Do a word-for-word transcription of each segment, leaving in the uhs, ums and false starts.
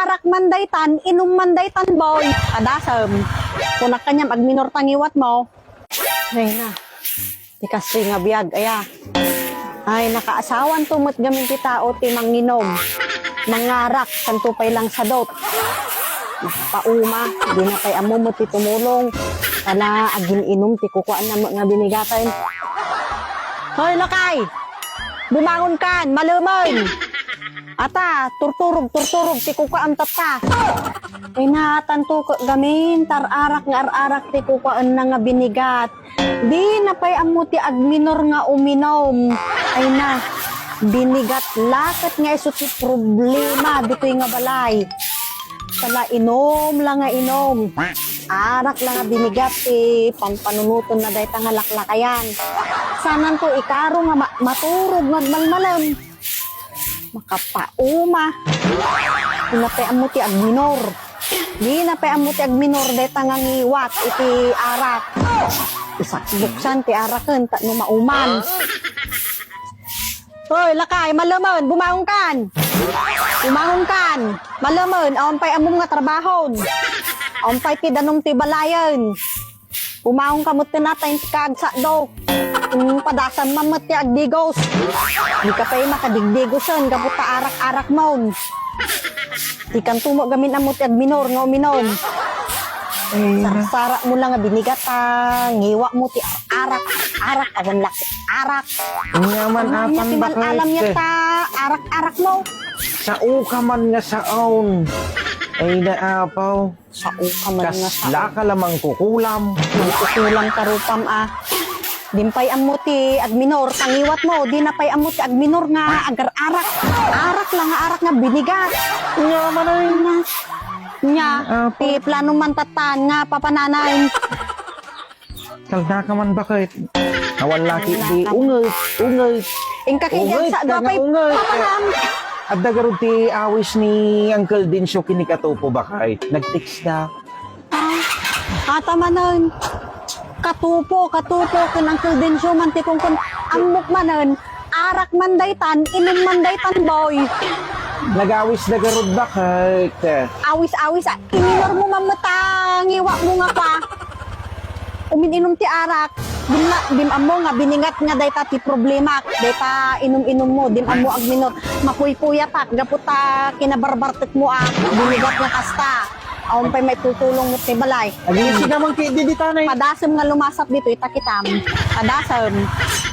Arak man daytan, inum man daytan, boy. Padasem. Kunak kaniam, agminor ta ngiwatmo. Ay na. Ti kastoy nga biag, aya. Ay, nakaasawanto met gamin ti tao ti manginom. Mangarak, santo pay lang sadot. Nakapauma, dina pay ammo met ti tumulong. Ala, agin-inum ti kukuaanna met nga binigaten. Hoy, lakay! Bumangon kan, malemen! Ata, turturog, turturog, ti kukuaam tatta. Ay, natanto ket gamin, ta ar-arak nga ar-arak ti kukuaanna nga binigat. Dina pay ammo ti agminor nga uminom. Ay na, binigat la ket nga isu ti problema ditoy nga balay. Sala inum la nga inum. Arak la nga binigat ti pampanunotenna dayta nga laklakayan. Sananto ikaro nga ma-, maturog nga agmalmalem. Makapauma. Dina pay ammo ti agminor. Dina pay ammo ti agminor dayta nga ngiwat iti arak. Isakbuksan ti araken tapno mauman. Hoy, lakay, malemen, bumangon kan. Bumangon kan. Malemen, awan pay ammom nga trabahon. Awan pay ti danum ti balayen. Bumangon ka met ti natay ti kaagsak do. Hmm, padasem man met ti agdigos. Di ka pay makadigdigosen, gapu ta arak-arak mon. Di kanto mo gamin ammo ti agminor nga uminom. Ay, na. Sarsara mo lang nga binigat, ah, ngiwa mo ti arak, arak, arak, awan laki, arak. Ania man, apan ti bakit? Alam niya ta, arak-arak mo. Sao ka man nga saon. Ay, na, apaw. Sao ka man nga sao. Kasla ka la mangkukulam. Mangkukulam ka rupam, ah. Di pay ammo ti agminor, ta ngiwat mo, di na pay ammo ti agminor nga agar-arak. Arak lang nga arak nga binigat. Nga man ay. Nya, apo. Ti plano man tatan nga papananay. Kalda ka man bakit? Awan laki di unget, unget. Inka kay unget, sa ka nga dapay unget. Papanam. Adda garud ti awis ni Uncle Dencio ken ni Katupo bakit? Nag-text na. Ah, ata manen. Katupo, Katupo, ken Uncle Dencio man ti kungkun. Ammok manen, arak man daytan, inum man daytan, boy. Nagawis na garud bakit? Awis-awis, ah, iminor mo man met ta ngiwa mo nga pa. Umin-inum ti arak. Di ma-, di ammo nga binigat nga dayta ti problema. Dayta inum-inum mo, di ammo agminor. Makuykuyatak, gapu ta kinabarbartek mo, ah. Binigat nga kasta. Awan pay maitutulong mo ti balay. Agin, siga man kay di ditanay. Padasem nga lumasat ditoy, ta kitam. Padasem.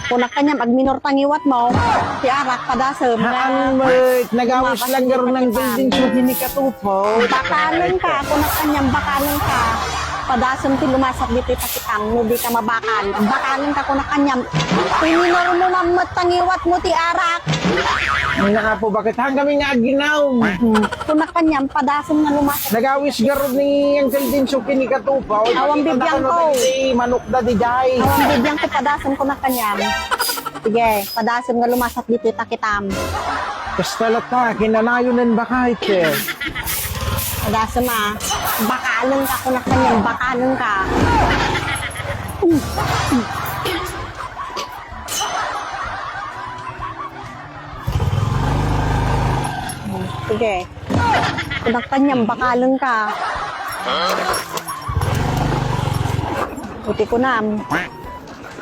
Kunak kaniam, agminor ta ngiwat mo. Ti arak, padasem nga. Haan met, nagawis lang garud nang building show ni Katupo. Bakanen ka, kunak kaniam, bakanen ka. Padasem ti lumasat ditoy, ta kitam, no di ka mabakal. Bakanen ka, kunak kaniam. Iminor mo man met ta ngiwat mo ti arak. Ay, nakapo, bakit hanggang nga aginaw? Hmm. Kunak kaniam, padasem nga lumasat. Nagawis garud ni Uncle Dencio ken ni Katupo. Awan bibiang ko. Manok da di jay. Awan bibiang ko, padasem kunak kaniam. Sige, padasem nga lumasat ditoy, ta kitam. Kasta latta, kinanayonen bakit? Padasem, ah. Bakanen ka, kunak kaniam, bakanen ka. Sige. Kunak kaniam, bakanen ka. Iti kunam.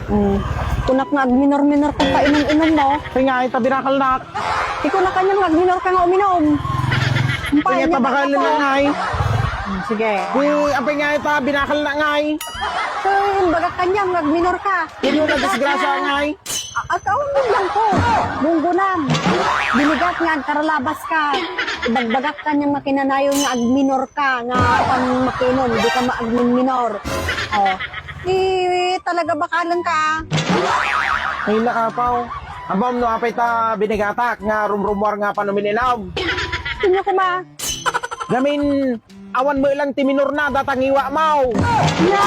Mm. Kunak nga agminor-minor ka pa inum-inum mo. Kay nga, ita binakalnak. Iti kunak kaniam nga agminor ka nga uminum. Kay nga, ita bakal na ngay. Mm, sige. Di, apay nga, ita binakalnak ngay. Kay, imbagak kaniam nga agminor ka. Di mo na disgrasya ngay. A-, at awan bibiang ko. Gunggunam. Binigat nga agkaralabas ka. Ibagbagak kaniam nga kinanayon nga agminor ka, nga apan makinom, di ka maagminminor. Oh. Di talaga bakalan ka. Ay, naapaw. Abam no apay ta binigatak nga rumrumuar nga panumin-inam. Inyo kuma. Gamin, awan mo lang ti minor na, datangiwa mo. Na.